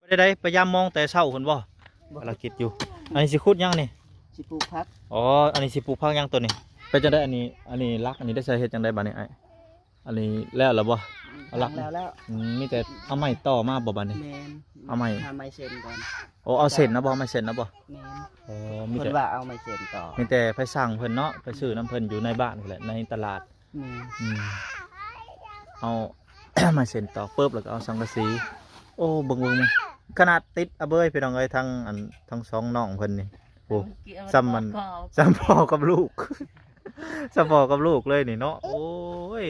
ໄດ້ໄດ້ໄປຍາມມອງແຕ່ເຊົ້າພຸ້ນບໍ່? ບໍ່ ພາລະກິດຢູ່. ອັນນີ້ຊິຂຸດຫຍັງນີ້? ຊິປູກຜັກ. ອໍ ອັນນີ້ຊິປູກຜັກຫຍັງໂຕນີ້? ເປັນຈັ່ງໃດອັນນີ້? ອັນນີ້ຫຼັກ ອັນນີ້ໄດ້ໃຊ້ເຮັດຈັ່ງໃດບາດນີ້ອ້າຍ? ອັນນີ້ແລ້ວລະບໍ່? ອືມ ເອົາຫຼັກ ແລ້ວແລ້ວ. ອືມ ມີແຕ່ເອົາໄມ້ຕໍ່ມາບໍ່ບາດນີ້? ແມ່ນ ເອົາໄມ້ ຫາໄມ້ເສັ້ນກ່ອນ. ໂອ້ ເອົາເສັ້ນນະບໍ່? ເອົາໄມ້ເສັ້ນນະບໍ່? ແມ່ນ. ອໍ ມີແຕ່ ເພິ່ນວ່າເອົາໄມ້ເສັ້ນຕໍ່ ມີແຕ່ໄປສັ່ງເພິ່ນເນາະ ໄປຊື້ນຳເພິ່ນຢູ່ໃນບ້ານພຸ້ນແຫຼະ ໃນຕະຫຼາດ. ແມ່ນ. ອືມ ເອົາ ມາເສັ້ນຕອກປຶບ ແລ້ວກໍເອົາສັງກະສີ. ໂອ້ ເບິ່ງ ເບິ່ງ ເບິ່ງ ຂະໜາດຕິດອະເບີຍ ພີ່ນ້ອງເອີຍ ທັງ ອັນ ທັງສອງນ້ອງເພິ່ນນີ້. ໂອ້ ສ່ຳມັນ ສ່ຳພໍ່ກັບລູກ ສ່ຳພໍ່ກັບລູກເລີຍນີ້ເນາະ. ໂອ້ຍ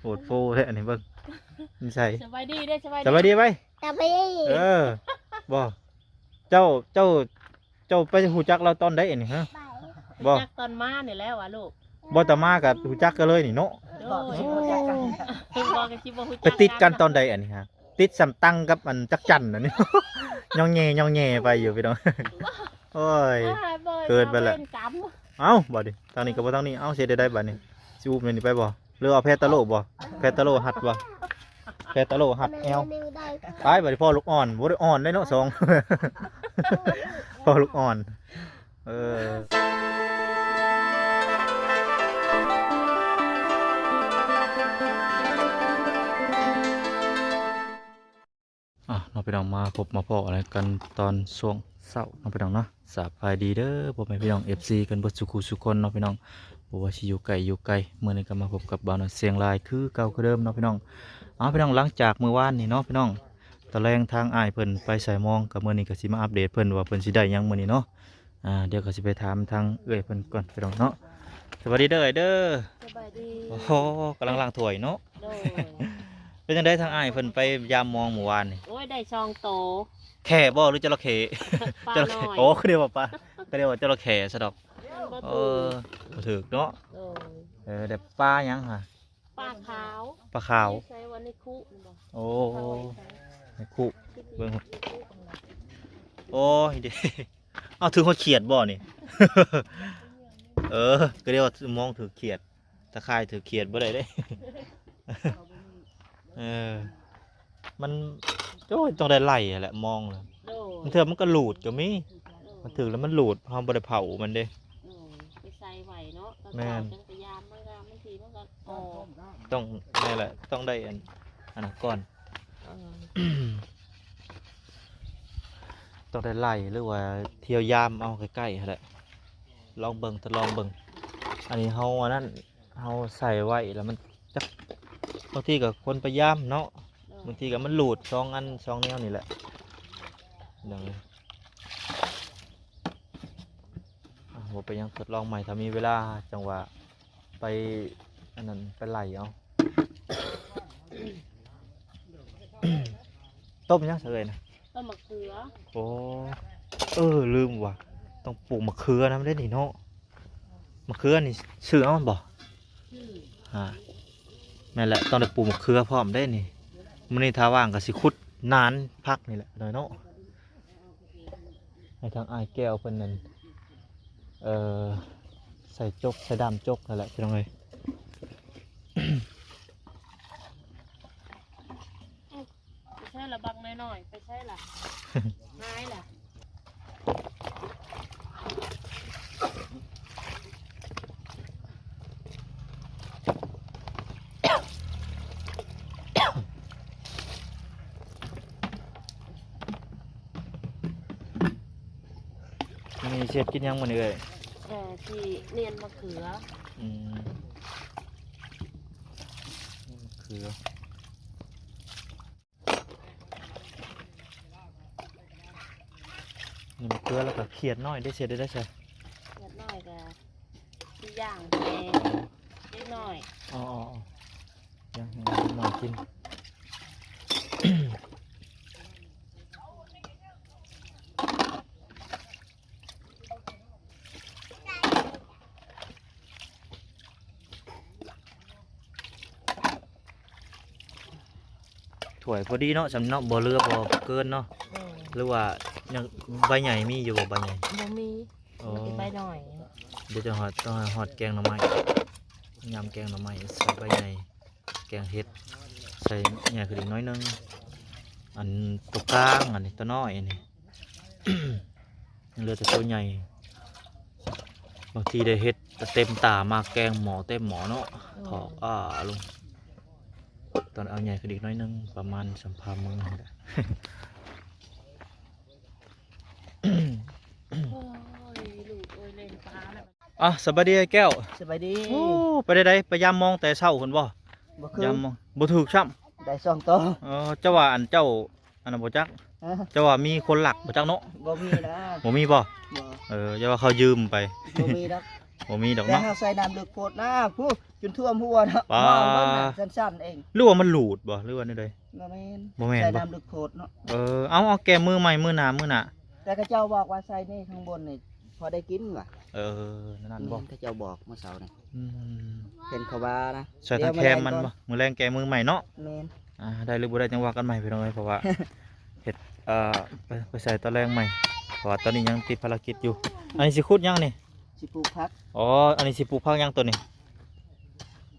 ໂຫດໂພແທ້ອັນນີ້ ເບິ່ງ ນິໄສ. ສະບາຍດີເດ້ ສະບາຍດີ ສະບາຍດີໄວ ສະບາຍດີ. ເອີ ບໍ່ ເຈົ້າ ເຈົ້າ ເຈົ້າໄປຮູ້ຈັກລາວຕອນໃດອັນນີ້ຮະ? ບໍ່ ຮູ້ຈັກຕອນມານີ້ແຫຼະວ່າລູກ. ບໍ່ ຕອນມາກໍຮູ້ຈັກກັນເລີຍນີ້ເນາະ. ໂດຍ ບໍ່ກໍຊິບໍ່ຮູ້ຈັກ ໄປຕິດກັນຕອນໃດອັນນີ້ຮະ? ຕິດສ່ຳຕັງກັບອັນຈັກຈັ່ນອັນນີ້ ຍ່ອງແຍ່ ຍ່ອງແຍ່ໄປຢູ່ພີ່ນ້ອງ. ໂອ້ຍ ເກີນໄປແລ້ວ. ເອົ້າ ບາດນີ້ທາງນີ້ກໍບໍ່ ທາງນີ້ ເອົ້າ ຊິເຮັດແນວໃດບາດນີ້? ຊິອຸບແນວນີ້ໄປບໍ່? ຫຼືເອົາແພຕະໂລບໍ່? ແພຕະໂລຮັດບໍ່? ແພຕະໂລຮັດແອວ. ໄປບາດນີ້ ພໍ່ລູກອ່ອນ ບໍ່ໄດ້ອ່ອນໄດ໋ເນາະ ສອງ ພໍ່ລູກອ່ອນ. ເອີ ອ່ະ ເນາະ ພີ່ນ້ອງ ມາພົບມາພໍ້ກັນຕອນຊ່ວງເຊົ້າເນາະ ພີ່ນ້ອງເນາະ. ສະບາຍດີເດີ ພໍ່ແມ່ພີ່ນ້ອງ ເອັຟຊີ ກັນເບິດສູ່ຄູ່ສູ່ຄົນເນາະ ພີ່ນ້ອງ ບໍ່ວ່າຊິຢູ່ໃກ້ຢູ່ໄກ. ມື້ນີ້ກໍມາພົບກັບບ່າວນ້ອຍຊຽງລາຍຄືເກົ່າຄືເດີມເນາະ ພີ່ນ້ອງ. ເອົາ ພີ່ນ້ອງ ຫຼັງຈາກມື້ວານນີ້ເນາະ ພີ່ນ້ອງ ຕອນແລງທາງອ້າຍເພິ່ນໄປໃສ່ມອງ ກໍມື້ນີ້ກໍຊິມາອັບເດດເພິ່ນວ່າເພິ່ນຊິໄດ້ຫຍັງມື້ນີ້ເນາະ. ອ່າ ດຽວກໍຊິໄປຖາມທາງເອື້ອຍເພິ່ນກ່ອນ ພີ່ນ້ອງເນາະ. ສະບາຍດີເດີອ້າຍເດີ. ສະບາຍດີ. ໂອ້ໂຫ ກຳລັງລ້າງຖ້ວຍເນາະ. ໂດຍ. ເປັນຈັ່ງໃດທາງອ້າຍເພິ່ນໄປຢາມມອງມື້ວານນີ້? ໂອ້ຍ ໄດ້ສອງໂຕ. ແຂ້ບໍ່ ຫຼືຈະລະເຂ? ປານ້ອຍ. ໂອ້ ຄືໄດ້ວ່າປາ ຄືໄດ້ວ່າຈະລະເຂຊະດອກ. ມັນບໍ່ຖືກ. ເອີ ບໍ່ຖືກເນາະ. ໂດຍ. ເອີ ແຕ່ປາຫຍັງຫະ? ປາຂາວ. ປາຂາວ. ໃສ່ໄວ້ໃນຄຸນີ້ບໍ່? ໂອ້ ໃນຄຸ ເບິ່ງ. ໂອ້ຍເດ້ ເອົາ ຖືກຮອດຂຽດບໍ່ນີ້? ເອີ ກໍເລີຍວ່າມອງຖືກຂຽດ ຕາຂ່າຍຖືກຂຽດບໍ່ໄດ້ເດ້. ເອີ ມັນ ໂອ້ຍ ຕ້ອງໄດ້ໄລ່ຫັ້ນແຫຼະ ມອງນະ. ໂດຍ. ບາງເທື່ອມັນກໍຫຼູດກໍມີ. ໂດຍ. ມັນຖືກແລ້ວມັນຫຼູດ ເຮົາບໍ່ໄດ້ເຜົາມັນເດ້. ໂດຍ. ໄປໃສ່ໄວ້ເນາະ ຕອນເຊົ້າຈັ່ງໄປຢາມ ບາງເທື່ອມັນ ມັນກໍອອກ. ຕ້ອງ ແມ່ນແຫຼະ ຕ້ອງໄດ້ອັນ ອັນນັ້ນກ່ອນ. ເອີ ຕ້ອງໄດ້ໄລ່ ຫຼືວ່າທ່ຽວຢາມເອົາໃກ້ໆຫັ້ນແຫຼະ ລອງເບິ່ງ ທົດລອງເບິ່ງ. ອັນນີ້ເຮົາ ອັນນັ້ນ ເຮົາໃສ່ໄວ້ແລ້ວມັນຈັກ ບາງທີກໍຄົນໄປຢາມເນາະ. ໂດຍ. ບາງທີກໍມັນຫຼູດ ສອງອັນ ສອງແນວນີ້ແຫຼະ. ໂດຍ. ອ່າ ບໍ່ເປັນຫຍັງ ທົດລອງໃໝ່ ຖ້າມີເວລາ ຈັ່ງວ່າໄປ ອັນນັ້ນ ໄປໄລ່ເອົາ. ຕົ້ມຫຍັງຊະເອີຍນະ? ຕົ້ມໝາກເຂືອ. ໂອ້ ເອີ ລືມວ່າ ຕ້ອງປູກໝາກເຂືອນຳເດ້ນີ້ເນາະ. ໝາກເຂືອນີ້ຊື້ເອົາແມ່ນບໍ່? ຊື້. ອ່າ ແມ່ນແຫຼະ ຕ້ອງໄດ້ປູກໝາກເຂືອພ້ອມເດ້ນີ້. ມື້ນີ້ຖ້າວ່າງກໍຊິຂຸດໜານຜັກນີ້ແຫຼະເນາະ. ໃຫ້ທາງອ້າຍແກ້ວເພິ່ນນັ້ນ ເອີ ໃສ່ຈົກ ໃສ່ດ້າມຈົກຫັ້ນແຫຼະ ພີ່ນ້ອງເອີຍ. ໄປໃສລະບັກນ້ອຍໆ ໄປໃສລະ? ຫາຍລະ. ມື້ນີ້ຊິເຮັດກິນຫຍັງມື້ນີ້ເອີຍ? ເອີ ຊິໜຽນມະເຂືອ. ອືມ ມະເຂືອ. ນີ້ມະເຂືອ ແລ້ວກໍຂຽດນ້ອຍເດ້ ເຮັດໄດ້ໃສ? ຂຽດນ້ອຍກໍຊິຍ່າງໃຫ້ເດັກນ້ອຍ. ອໍໆໆ ຍ່າງໃຫ້ເດັກນ້ອຍກິນ. ຖ້ວຍພໍດີເນາະ ສ່ຳເນາະ ບໍ່ເຫຼືອບໍ່ເກີນເນາະ. ໂດຍ. ຫຼືວ່າຍັງໃບໃຫຍ່ມີຢູ່ບໍ່? ໃບໃຫຍ່ບໍ່ມີ. ອໍ ມີແຕ່ໃບນ້ອຍ. ດຽວຈະຮອດ ຕ້ອງໃຫ້ຮອດແກງໜໍ່ໄມ້ ຍຳແກງໜໍ່ໄມ້ໃສ່ໃບໃຫຍ່. ແກງເຫັດ ໃສ່ໃຫຍ່ຂຶ້ນອີກໜ້ອຍໜຶ່ງ. ອັນໂຕກາງ ອັນນີ້ໂຕນ້ອຍ ອັນນີ້ ຍັງເຫຼືອແຕ່ໂຕໃຫຍ່. ບາງທີໄດ້ເຫັດເຕັມຕາມາ ແກງໝໍ້ເຕັມໝໍ້ເນາະ ຖອກອ້າລົງ. ຕອນເອົາໃຫຍ່ຂຶ້ນອີກໜ້ອຍໜຶ່ງ ປະມານສອງສາມມື້ນີ້ແຫຼະ. ໂອ້ຍ ລູກເອີຍ ເຫຼັ້ນປາແລ້ວ. ອ່ະ ສະບາຍດີອ້າຍແກ້ວ. ສະບາຍດີ. ໂອ້ ໄປໃດ ໄປຍາມມອງແຕ່ເຊົ້າພຸ້ນບໍ່? ບໍ່ຄື ຍາມມອງ ບໍ່ຖືກຊ້ຳ. ໄດ້ສອງໂຕ. ເອີ ເຈົ້າວ່າອັນເຈົ້າ ອັນນັ້ນບໍ່ຈັກ. ຮະ? ເຈົ້າວ່າມີຄົນລັກບໍ່ຈັກເນາະ? ບໍ່ມີນະ. ບໍ່ມີບໍ່? ບໍ່. ເອີ ຢ່າວ່າເຂົາຢືມໄປ. ບໍ່ມີດອກ. ບໍ່ມີດອກເນາະ. ແຕ່ເຮົາໃສ່ນ້ຳເລິກໂພດນະ ຜູ້ ຈົນຖ້ວມຫົວເນາະ. ປ້າ ມອງເບິ່ງນະ ສັ້ນໆເອງ. ຫຼືວ່າມັນຫຼູດບໍ່ ຫຼືວ່າແນວໃດ? ບໍ່ແມ່ນ. ບໍ່ແມ່ນບໍ່? ໃສ່ນ້ຳເລິກໂພດເນາະ. ເອີ ເອົາ ເອົາແກ້ມືໃໝ່ ມື້ໜ້າ ມື້ໜ້າ. ແຕ່ເຂົາເຈົ້າບອກວ່າໃສ່ນີ້ຂ້າງບົນນີ້ ພໍໄດ້ກິນວ່າ. ເອີ ນັ້ນບໍ່? ແມ່ນ ເຂົາເຈົ້າບອກມື້ເຊົ້ານີ້. ອືມ ເຫັນເຂົາວ່ານະ. ໃສ່ທາງແຄມມັນບໍ່? ມື້ແລງແກ້ມືໃໝ່ເນາະ. ແມ່ນ. ອ່າ ໄດ້ຫຼືບໍ່ໄດ້ຈັ່ງວ່າກັນໃໝ່ ພີ່ນ້ອງເອີຍ ເພາະວ່າເຮັດ ເອີ ໄປ ໄປໃສ່ຕອນແລງໃໝ່ ເພາະວ່າຕອນນີ້ຍັງຕິດພາລະກິດຢູ່. ອັນນີ້ຊິຂຸດຫຍັງນີ້? ຊິປູກຜັກ. ອໍ ອັນນີ້ຊິປູກຜັກຫຍັງໂຕນີ້?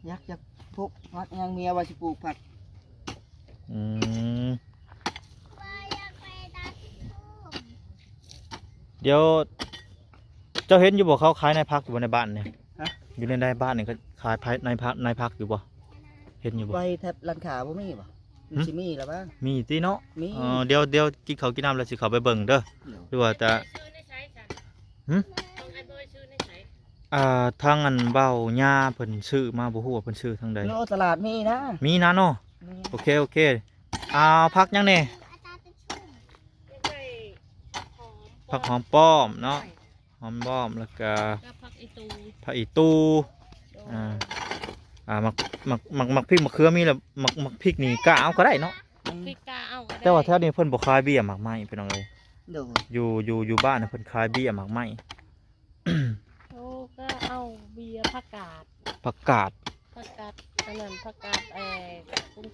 ຢາກ ຢາກປູກຜັກຫຍັງ ເມຍວ່າຊິປູກຜັກ. ອືມ ດຽວ ເຈົ້າເຫັນຢູ່ບໍ່ ເຂົາຂາຍນາຍຜັກຢູ່ບໍ່ໃນບ້ານນີ້? ຮະ? ຢູ່ໃນ ໃນບ້ານນີ້ເຂົາຂາຍນາຍຜັກ ນາຍຜັກຢູ່ບໍ່? ເຫັນຢູ່ບໍ່? ໄປແຖບຮ້ານຄ້າບໍ່ມີບໍ່? ມັນ ຫຶ? ຊິມີລະຫວາ? ມີຕິເນາະ? ມີ. ເອີ ດຽວ ດຽວກິນເຂົ້າກິນນ້ຳແລ້ວຊິເຂົ້າໄປເບິ່ງເດີ. ໂດຍ. ຫຼືວ່າຈະ ຫຶ? ອ່າ ທາງອັນເວົ້າຍາເພິ່ນຊື້ມາ ບໍ່ຮູ້ວ່າເພິ່ນຊື້ທາງໃດ. ໂລຕະຫຼາດມີນະ. ມີນະເນາະ. ມີ. ໂອເຄ ໂອເຄ. ອ່າ ຜັກຫຍັງແດ່? ຜັກຫອມປ້ອມເນາະ. ຫອມປ້ອມ ແລ້ວກະ ກະຜັກອີ່ຕູ່ ຜັກອີ່ຕູ່. ໂດຍ. ອ່າ ອ່າ ໝາກ ໝາກ ໝາກ ໝາກພິກ ໝາກເຂືອມີແລ້ວ. ໝາກ ໝາກພິກນີ້ກະເອົາກໍໄດ້ເນາະ. ໝາກພິກກະເອົາກໍໄດ້. ແຕ່ວ່າແຖວນີ້ເພິ່ນບໍ່ຂາຍເບ້ຍໝາກໄມ້ ພີ່ນ້ອງເອີຍ. ໂດຍ. ຢູ່ ຢູ່ ຢູ່ບ້ານນະ ເພິ່ນຂາຍເບ້ຍໝາກໄມ້. ໂອ້ ກະເອົາເບ້ຍຜັກກາດ ຜັກກາດ ຜັກກາດ ອັນນັ້ນ ຜັກກາດ ເອີ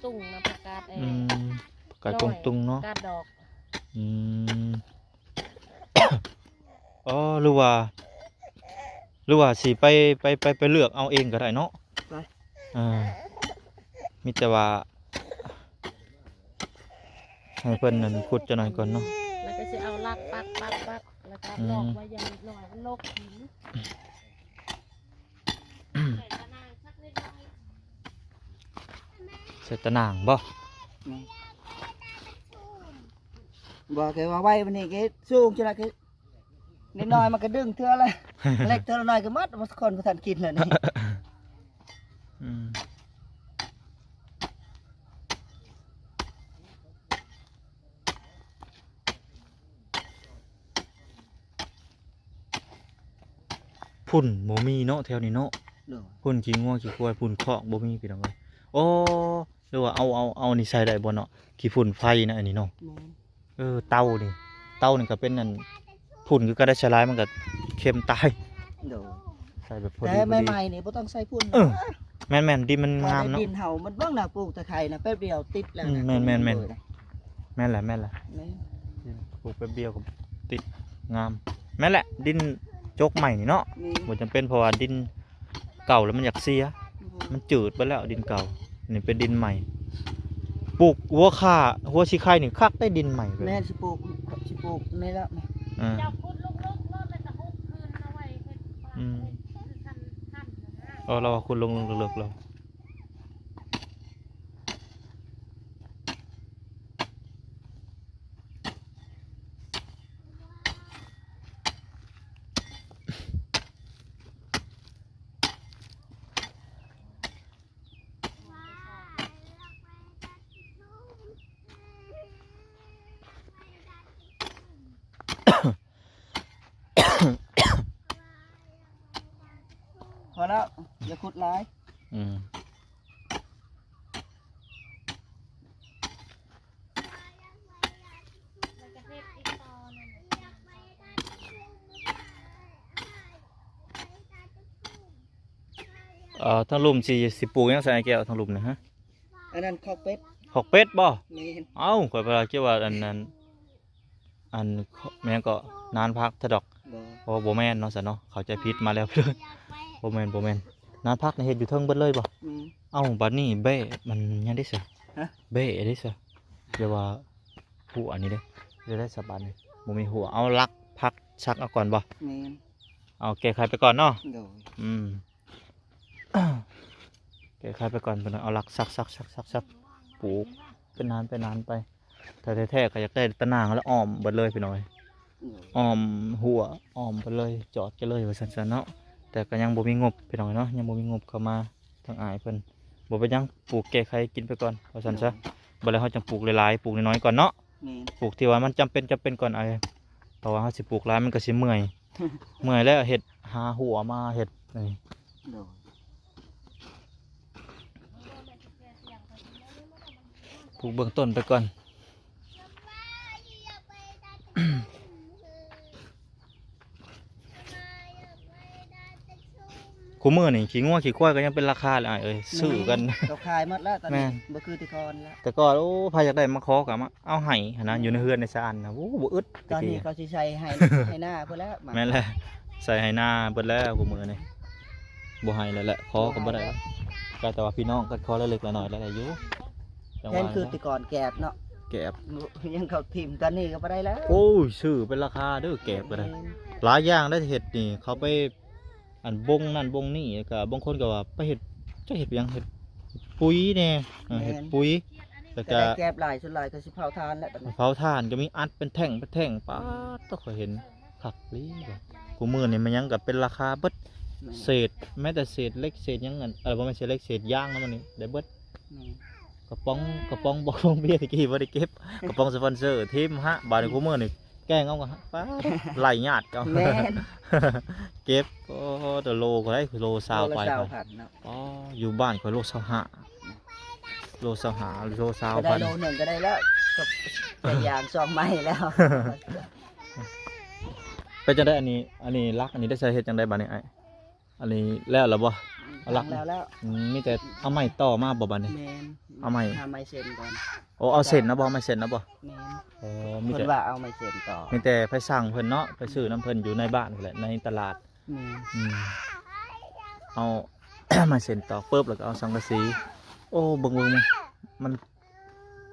ຕຸງໆນະ ຜັກກາດ ເອີ ອືມ ກາດ ນ້ອຍ ຕຸງໆເນາະ ກາດດອກ. ອືມ ອໍ ຫຼືວ່າ ຫຼືວ່າຊິໄປ ໄປ ໄປ ໄປເລືອກເອົາເອງກໍໄດ້ເນາະ. ໄປ. ອ່າ ມີແຕ່ວ່າ ໃຫ້ເພິ່ນນັ້ນຂຸດຈັກໜ້ອຍກ່ອນເນາະ. ແລ້ວກໍຊິເອົາລັກປັກໆໆ ແລ້ວກໍ ອືມ ລອກໄວ້ຢ່າງເລັກນ້ອຍ ມັນລົກຫີນ. ໃສ່ຕາໜ່າງບໍ່? ແມ່ນ. ບໍ່ ແຄ່ວ່າໄວ້ບັດນີ້ກໍສູງຈັ່ງໃດກໍ ເລັກນ້ອຍມັນກໍດຶງເທື່ອລະ ເລັກເທື່ອລະນ້ອຍກໍໝົດ ຄົນບໍ່ທັນກິນແລ້ວນີ້. ອືມ ຝຸ່ນບໍ່ມີເນາະ ແຖວນີ້ເນາະ. ໂດຍ. ຝຸ່ນຂີ້ງົວຂີ້ຄວາຍ ຝຸ່ນຄອກບໍ່ມີ ພີ່ນ້ອງເອີຍ. ໂອ້ ຫຼືວ່າເອົາ ເອົາ ເອົາອັນນີ້ໃສ່ໄດ້ບໍ່ເນາະ? ຂີ້ຝຸ່ນໄຟນະ ອັນນີ້ເນາະ. ແມ່ນ. ເອີ ເຕົານີ້ ເຕົານີ້ກໍເປັນອັນ ຝຸ່ນຄືກັນໄດ໋ ໃສ່ຫຼາຍມັນກໍເຄັມຕາຍ. ໂດຍ. ໃສ່ແບບພໍດີ ແຕ່ໃໝ່ໆນີ້ບໍ່ຕ້ອງໃສ່ຝຸ່ນ. ເອີ ແມ່ນໆ ດິນມັນງາມເນາະ. ດິນເຮົາມັນເບິ່ງນະ ປູກຕະໄຄນະ ແປັບດຽວຕິດແລ້ວນະ. ອືມ ແມ່ນໆໆ ແມ່ນແຫຼະ ແມ່ນແຫຼະ. ແມ່ນ. ປູກແປັບດຽວກໍຕິດ ງາມ. ແມ່ນແຫຼະ ດິນຈົກໃໝ່ນີ້ເນາະ. ແມ່ນ. ບໍ່ຈຳເປັນ ເພາະວ່າດິນເກົ່າແລ້ວມັນຢາກເສຍ. ມັນຈືດໄປແລ້ວດິນເກົ່າ. ນີ້ເປັນດິນໃໝ່ ປູກຫົວຂ່າ ຫົວສີໄຄນີ້ຄັກໄດ໋ ດິນໃໝ່. ແມ່ນ ຊິປູກ ຊິປູກນີ້ແຫຼະ. ອ່າ ເຈົ້າຂຸດລົງເລິກໂລດ ແລ້ວກໍຮຸບຄືນເອົາໄວ້ເຮັດ ອືມ ເຮັດຄືຄັນ ຄັນນະ. ອໍ ລາວວ່າຂຸດລົງເລິກໆ ລາວ ພໍແລ້ວ ຢ່າຂຸດຫຼາຍ. ອືມ. ເອີ ທາງລຸ່ມຊິ ຊິປູກຫຍັງໃສ່ອ້າຍແກ້ວ ທາງລຸ່ມນະ? ອັນນັ້ນຄອກເປັດ. ຄອກເປັດບໍ່? ແມ່ນ. ເອົ້າ ຂ້ອຍວ່າຄິດວ່າອັນນັ້ນ ອັນ ແມ່ນກໍນານຜັກຊະດອກ. ບໍ່. ໂອ້ ບໍ່ແມ່ນເນາະ ຊັ້ນເນາະ ເຂົ້າໃຈຜິດມາແລ້ວ. ບໍ່ແມ່ນ ບໍ່ແມ່ນ ນານຜັກນີ້ເຮັດຢູ່ເທິງເບິດເລີຍບໍ່? ແມ່ນ. ເອົ້າ ບັດນີ້ແບ້ມັນຫຍັງໄດ້ຊະ? ຮະ? ແບ້ໄດ້ຊະ? ແບບວ່າ ຫົວອັນນີ້ເດ້ ຈະໄດ້ສະບານນີ້ ບໍ່ມີຫົວ ເອົາຫຼັກຜັກສັກເອົາກ່ອນບໍ່? ແມ່ນ ເອົາແກ້ໄຂໄປກ່ອນເນາະ. ໂດຍ ອືມ ແກ້ໄຂໄປກ່ອນ ເພິ່ນເອົາຫຼັກສັກໆໆໆ ປູກເປັນນານເປັນນານໄປ. ຖ້າແທ້ໆກໍຢາກໄດ້ຕາໜ່າງແລ້ວອ້ອມເບິດເລີຍພີ່ນ້ອງເອີຍ ໂດຍ ອ້ອມຫົວ ອ້ອມເບິດເລີຍ ຈອດກັນເລີຍວ່າຊັ້ນຊະເນາະ. ແຕ່ກໍຍັງບໍ່ມີງົບພີ່ນ້ອງເອີຍເນາະ ຍັງບໍ່ມີງົບເຂົ້າມາທາງອ້າຍເພິ່ນ. ບໍ່ເປັນຫຍັງ ປູກແກ້ໄຂກິນໄປກ່ອນວ່າຊັ້ນຊະ. ໂດຍ ບັດແລ້ວເຮົາຈັ່ງປູກຫຼາຍໆ ປູກນ້ອຍໆກ່ອນເນາະ. ແມ່ນ ປູກທີ່ວ່າມັນຈຳເປັນ ຈຳເປັນກ່ອນອ້າຍ ເພາະວ່າເຮົາຊິປູກຫຼາຍມັນກໍຊິເມື່ອຍ ເມື່ອຍແລ້ວເຮັດ ຫາຫົວມາເຮັດນີ້. ໂດຍ ປູກເບື້ອງຕົ້ນໄປກ່ອນ. ຄູ່ມື້ນີ້ຂີ້ງົວຂີ້ຄວາຍກໍຍັງເປັນລາຄາເລີຍອ້າຍເອີຍ ຊື້ກັນ ເຂົາຂາຍໝົດແລ້ວຕອນນີ້. ແມ່ນ ບໍ່ຄືແຕ່ກ່ອນແລ້ວ ແຕ່ກ່ອນ ໂອ້ ໃຜຢາກໄດ້ມາຂໍກໍມາເອົາໃຫ້ຫັ້ນນະ ແມ່ນ ຢູ່ໃນເຮືອນໃນຊານນະ ໂອ້ ບໍ່ອຶດ. ຕອນນີ້ເຂົາຊິໃສ່ໄຮ່ ໄຮ່ນາພຸ້ນແລ້ວ. ແມ່ນແຫຼະ ໃສ່ໄຮ່ນາເບິດແລ້ວຄູ່ມື້ນີ້ ບໍ່ໃຫ້ແລ້ວແຫຼະ ຂໍກໍບໍ່ໄດ້ແລ້ວ. ກໍແຕ່ວ່າພີ່ນ້ອງກໍຂໍເລັກໆນ້ອຍໆແລ້ວຢູ່. ແທນຄືແຕ່ກ່ອນແກບເນາະ ແກບ ຍັງເຂົ້າຖິ້ມ ຕອນນີ້ກໍບໍ່ໄດ້ແລ້ວ. ໂອ້ຍ ຊື້ເປັນລາຄາເດີ ແກບກໍໄດ້. ແມ່ນ ຫຼາຍຢ່າງໄດ້ເຮັດນີ້ ເຂົາໄປ ອັນບົງນັ້ນບົງນີ້ ແລ້ວກໍບາງຄົນກໍວ່າໄປເຮັດ ຈັກເຮັດຫຍັງ ເຮັດປຸ໋ຍແດ່ ເອີ ແມ່ນ ເຮັດປຸ໋ຍ ແລ້ວກໍ ແຕ່ໄດ້ແກບຫຼາຍ ສ່ວນຫຼາຍກໍຊິເຜົາຖ່ານແຫຼະ ເຜົາຖ່ານກໍມີ ອັດເປັນແທ່ງເປັນແທ່ງ. ປາດໂທ້ ຂ້ອຍເຫັນຄັກອີ່ຫຼີວ່າ ຄູ່ມື້ນີ້ແມ່ນຫຍັງກໍເປັນລາຄາເບິດ. ແມ່ນ ເສດ ແມ້ແຕ່ເສດເຫຼັກເສດຫຍັງນັ້ນ ເອີ ບໍ່ແມ່ນເສດເຫຼັກ ເສດຢາງນຳມັນນີ້ໄດ້ເບິດ. ແມ່ນ ກະປ໋ອງ ກະປ໋ອງ ກະປ໋ອງເບຍແຕ່ກີ້ບໍ່ໄດ້ເກັບ ກະປ໋ອງສະປອນເຊີ ຖິ້ມຫະ. ບາດນີ້ຄູ່ມື້ນີ້ແກງເອົາກໍຫະ ປາດ ໄລ່ຍາດເອົາ. ແມ່ນ ເກັບ ໂອ້ ແຕ່ໂລເທົ່າໃດ ໂລຊາວປາຍ ໂລລະຊາວພັນເນາະ. ອໍ ຢູ່ບ້ານຂ້ອຍໂລຊາວຫ້າ ໂລຊາວຫ້າ ໂລຊາວ ກໍໄດ້ ພັນ ໂລໜຶ່ງກໍໄດ້ແລ້ວ ກໍ ໄດ້ຢາງຊອງໃໝ່ແລ້ວ. ເປັນຈັ່ງໃດອັນນີ້ ອັນນີ້ຫຼັກ ອັນນີ້ໄດ້ໃຊ້ເຮັດຈັ່ງໃດບາດນີ້ອ້າຍ? ອັນນີ້ແລ້ວລະບໍ່? ອືມ ຫຼັກ ແລ້ວແລ້ວ ອືມ ມີແຕ່ເອົາໄມ້ຕໍ່ມາບໍ່ບາດນີ້? ແມ່ນ ເອົາໄມ້ ຫາໄມ້ເສັ້ນກ່ອນ. ໂອ້ ເອົາເສັ້ນນະບໍ່? ເອົາໄມ້ເສັ້ນນະບໍ່? ແມ່ນ ໂອ້ ມີແຕ່ ເພິ່ນວ່າເອົາໄມ້ເສັ້ນຕໍ່. ມີແຕ່ໄປສັ່ງເພິ່ນເນາະ ໄປຊື້ນຳເພິ່ນຢູ່ໃນບ້ານພຸ້ນແຫຼະ ໃນຕະຫຼາດ. ແມ່ນ ອືມ ເອົາໄມ້ເສັ້ນຕອກປຶບ ແລ້ວກໍເອົາສັງກະສີ. ໂອ້ ເບິ່ງ ເບິ່ງ ມັນ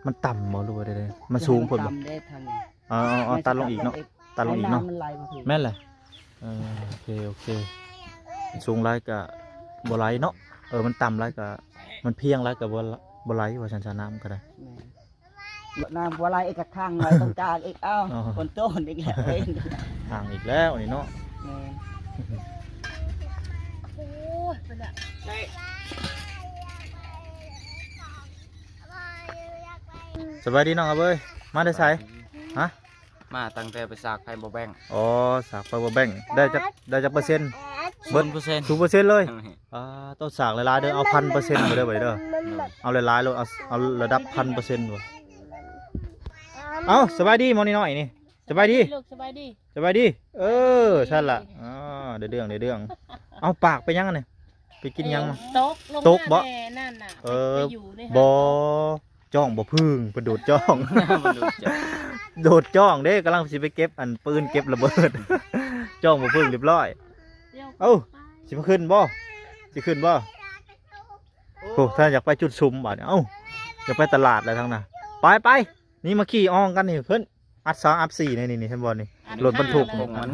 ມັນຕ່ຳບໍ່ ຫຼືວ່າໃດ? ມັນສູງໂພດບໍ່? ມັນຕ່ຳເດ້ທາງນີ້. ເອົາ ເອົາ ເອົາຕັດລົງອີກເນາະ ຕັດລົງອີກເນາະ. ແມ່ນແຫຼະ ເອີ ໂອເຄ ໂອເຄ ມັນສູງຫຼາຍກໍບໍ່ໄຫຼເນາະ. ເອີ ມັນຕ່ຳຫຼາຍກໍ ມັນພຽງຫຼາຍກໍບໍ່ ບໍ່ໄຫຼວ່າຊັ້ນຊະ ນ້ຳກໍໄດ້. ແມ່ນ ນ້ຳບໍ່ໄຫຼອີກກໍຂັງໄວ້ຕົງກາງອີກ. ເອົ້າ ອໍ ຝົນຕົກອີກແລ້ວເວີຍ ຂັງອີກແລ້ວນີ້ເນາະ. ແມ່ນ ໂອ້ຍ ເປັນແບບ ສະບາຍດີນ້ອງອາເບີຍ ມາແຕ່ໃສ? ຮະ? ມາຕັ້ງແຕ່ໄປສາກໄຟບໍ່ແບັງ. ອໍ ສາກໄຟບໍ່ແບັງ ໄດ້ຈັກ ໄດ້ຈັກເປີເຊັນ? ເບິດ ສູນເປີເຊັນ ສູນເປີເຊັນເລີຍ. ອ່າ ຕ້ອງສາກຫຼາຍໆເດີ ເອົາພັນເປີເຊັນໄປເດີ ໄປເດີ ເອົາຫຼາຍໆໂລດ ເອົາ ເອົາລະດັບພັນເປີເຊັນໂລດ. ເອົ້າ ສະບາຍດີໝໍນ້ອຍໆນີ້ ສະບາຍດີ ສະບາຍດີລູກ ສະບາຍດີ ສະບາຍດີ. ເອີ ສະບາຍດີ ຊັ້ນລະ ອໍ ໄດ້ເລື່ອງ ໄດ້ເລື່ອງ. ເອົາ ປາກໄປຫຍັງອັນນີ້ ໄປກິນຫຍັງມາ? ເອີ ຕົກລົງ ຕົກບໍ່? ແມ່ນັ້ນນະ ເອີ ໄປຢູ່ໃນ ບໍ່ ຈ້ອງບໍ່ເພິ່ງ ເພິ່ນໂດດຈ້ອງ ເພິ່ນໂດດຈ້ອງ ໂດດຈ້ອງເດ້ ກຳລັງຊິໄປເກັບອັນປືນເກັບລະເບີດ ຈ້ອງບໍ່ເພິ່ງຮຽບຮ້ອຍ. ເອົ້າ ຊິຂຶ້ນບໍ່? ຊິຂຶ້ນບໍ່? ໂອ້ ຖ້າຢາກໄປຈຸດສຸມບາດນີ້ ເອົ້າ ຢາກໄປຕະຫຼາດແລ້ວທາງນັ້ນ. ໄປ ໄປ ນີ້ມາຂີ່ອ່ອງກັນນີ້ ເພິ່ນອັດສາມອັດສີ່ ນີ້ ນີ້ ນີ້ ເຫັນບໍ່ນີ້? ອັດ ລົດບັນທຸກ ຂ້າງຫຼັງມັນ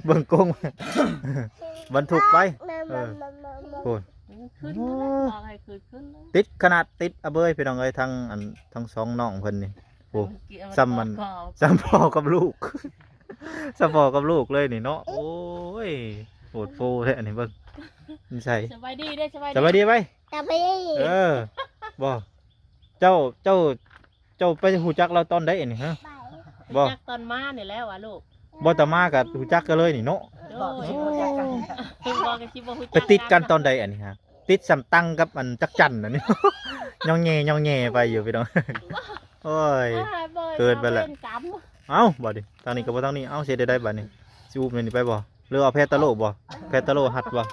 ເບິ່ງກົງ ບັນທຸກໄປ ເອີ ໂອ້ຍ ຂຶ້ນ ບອກໃຫ້ຂຶ້ນ ຂຶ້ນເລີຍ ຕິດຂະໜາດ ຕິດອາເບີຍ ພີ່ນ້ອງເອີຍ ທັງອັນ ທັງສອງນ້ອງເພິ່ນນີ້. ໂອ້ ສ່ຳມັນ ສ່ຳພໍ່ກັບລູກ ສ່ຳພໍ່ກັບລູກເລີຍນີ້ເນາະ. ໂອ້ຍ ໂຫດໂພແທ້ອັນນີ້ ເບິ່ງ ນິໄສ. ສະບາຍດີເດ້ ສະບາຍດີ ສະບາຍດີໄວ ສະບາຍດີ ເອີ ບໍ່ ເຈົ້າ ເຈົ້າ ເຈົ້າໄປຮູ້ຈັກລາວຕອນໃດອັນນີ້ ຮະ? ບໍ່ ຮູ້ຈັກຕອນມານີ້ແຫຼະວ່າລູກ ບໍ່ ຕອນມາກໍຮູ້ຈັກກັນເລີຍນີ້ເນາະ. ໂອ້ຍ ເວົ້າກໍຊິບໍ່ຮູ້ຈັກ ໄປຕິດກັນຕອນໃດອັນນີ້ ຮະ? ຕິດສ່ຳຕັງກັບອັນຈັກຈັ່ນອັນນີ້ ຍ້ອງແຍ່ ຍ້ອງແຍ່ໄປຢູ່ພີ່ນ້ອງ. ໂອ້ຍ ເກີນໄປແລ້ວ. ເອົ້າ ບາດນີ້ ທາງນີ້ກໍບໍ່ ທາງນີ້ ເອົ້າ ຊິເຮັດໄດ້ໃດບາດນີ້? ຊິອຸບແນວນີ້ໄປບໍ່? ຫຼືເອົາແພຕາໂລບໍ່? ແພຕາໂລຮັດບໍ່?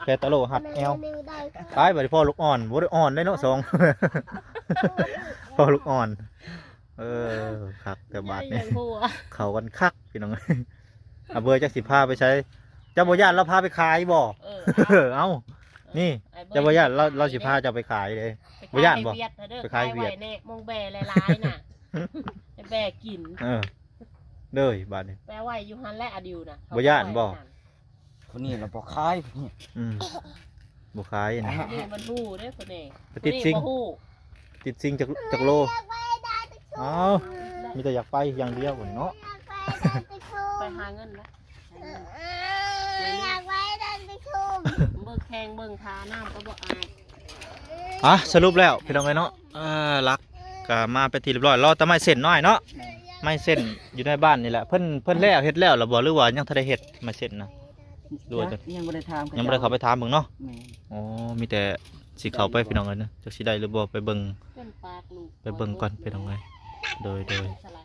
ແພຕາໂລຮັດແອວ. ໄປບາດນີ້ ພໍ່ລູກອ່ອນ ບໍ່ໄດ້ອ່ອນໄດ໋ເນາະ ສອງ ພໍ່ລູກອ່ອນ. ເອີ ຄັກແຕ່ບາດນີ້ ເຂົ້າກັນຄັກພີ່ນ້ອງ. ອາເບີຍ ຈັກຊິພາໄປໃສ? ເຈົ້າບໍ່ຢ້ານລາວພາໄປຂາຍບໍ່? ເອີ ເອົ້າ ນີ້ ເຈົ້າບໍ່ຢ້ານລາວ ລາວຊິພາເຈົ້າໄປຂາຍເດ້? ບໍ່ຢ້ານບໍ່? ໄປຂາຍຫວຽດ ໄປຂາຍຫວຽດ ແນ່ ມົງແບຫຼາຍໆນະ. ແປກິນ ເອີ ເລີຍບາດນີ້ ແປໄວ້ຢູ່ຫັ້ນແຫຼະອະດິວນະ ບໍ່ຢ້ານບໍ່? ເຂົາໄວ້ຫັ້ນ ຄົນນີ້ລະບໍ່ຂາຍ ອືມ ບໍ່ຂາຍນະ ນີ້ມັນຮູ້ເດ້ຄົນນີ້ ໄປຕິດຊິງ ຄົນນີ້ບໍ່ຮູ້ ຕິດຊິງຈັກ ຈັກໂລ? ອ້າວ ມີແຕ່ຢາກໄປຢ່າງດຽວເນາະ ໄປຫາເງິນນະ ຢາກໄປໄດ້ໄປຊຸມ ເບິ່ງແຂ່ງເບິ່ງທ່ານ້ຳກໍບໍ່ອາຍ ອ່ະ ສະຫຼຸບແລ້ວພີ່ນ້ອງເອີຍເນາະ ເອີ ຫຼັກກໍມາເປັນທີ່ຮຽບຮ້ອຍ ລໍແຕ່ໄມ້ເສັ້ນນ້ອຍເນາະ ແມ່ນ ໄມ້ເສັ້ນຢູ່ໃນບ້ານນີ້ແຫຼະ ເພິ່ນ ເພິ່ນແລ້ວ ເຮັດແລ້ວລະບໍ່ ຫຼືວ່າຍັງທັນໄດ້ເຮັດໄມ້ເສັ້ນນະ? ຫຼືວ່າ ຍັງ ຍັງບໍ່ໄດ້ຖາມ ຍັງບໍ່ໄດ້ເຂົ້າໄປຖາມເບິ່ງເນາະ ແມ່ນ ໂອ້ ມີແຕ່ຊິເຂົ້າໄປພີ່ນ້ອງເອີຍເນາະ ຈັກຊິໄດ້ຫຼືບໍ່ ໄປເບິ່ງ ເປັນປາກລູກ ໄປເບິ່ງກ່ອນພີ່ນ້ອງເອີຍ ໂດຍ ໂດຍ ສະລະ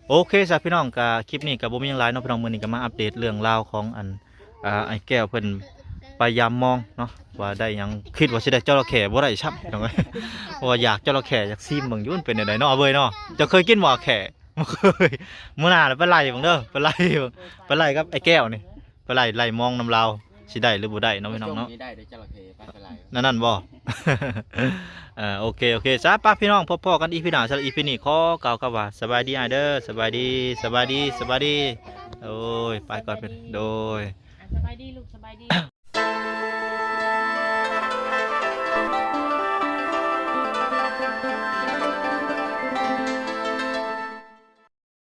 ໂອເຄຊະພີ່ນ້ອງ ກະຄລິບນີ້ກະບໍ່ມີຫຍັງຫຼາຍເນາະພີ່ນ້ອງ ມື້ນີ້ກະມາອັບເດດເລື່ອງລາວຂອງອັນ ອ່າ ອ້າຍແກ້ວເພິ່ນໄປຢາມມອງເນາະ ວ່າໄດ້ຫຍັງ ຄິດວ່າຊິໄດ້ຈໍລະແຂ້ ບໍ່ໄດ້ຊ້ຳພີ່ນ້ອງເອີຍ ເພາະວ່າຢາກຈໍລະແຂ້ ຢາກຊີມເບິ່ງຢູ່ ມັນເປັນແນວໃດເນາະ ເອີຍເນາະ ເຈົ້າເຄີຍກິນບໍ່ແຂ້? ບໍ່ເຄີຍ ມື້ໜ້າລະໄປໄລ່ເບິ່ງເດີ ໄປໄລ່ເບິ່ງ ໄປໄລ່ກັບອ້າຍແກ້ວນີ້ ໄປໄລ່ ໄລ່ມອງນຳລາວ ຊິໄດ້ຫຼືບໍ່ໄດ້ເນາະພີ່ນ້ອງເນາະ ໄດ້ເດີ ຈະລະເຂ້ ໄປ ໄປໄລ່ ນັ້ນ ນັ້ນບໍ່? ເອີ ໂອເຄ ໂອເຄ ຊະ ປະພີ່ນ້ອງ ພົບພໍ້ກັນອີພີໜ້າ ສຳລັບອີພີນີ້ຂໍກ່າວຄຳວ່າ ສະບາຍດີອ້າຍເດີ ສະບາຍດີ ສະບາຍດີ ສະບາຍດີ ໂອ້ຍ ໄປກ່ອນ ສະບາຍດີ ໂດຍ ອ່ະ ສະບາຍດີລູກ ສະບາຍດີ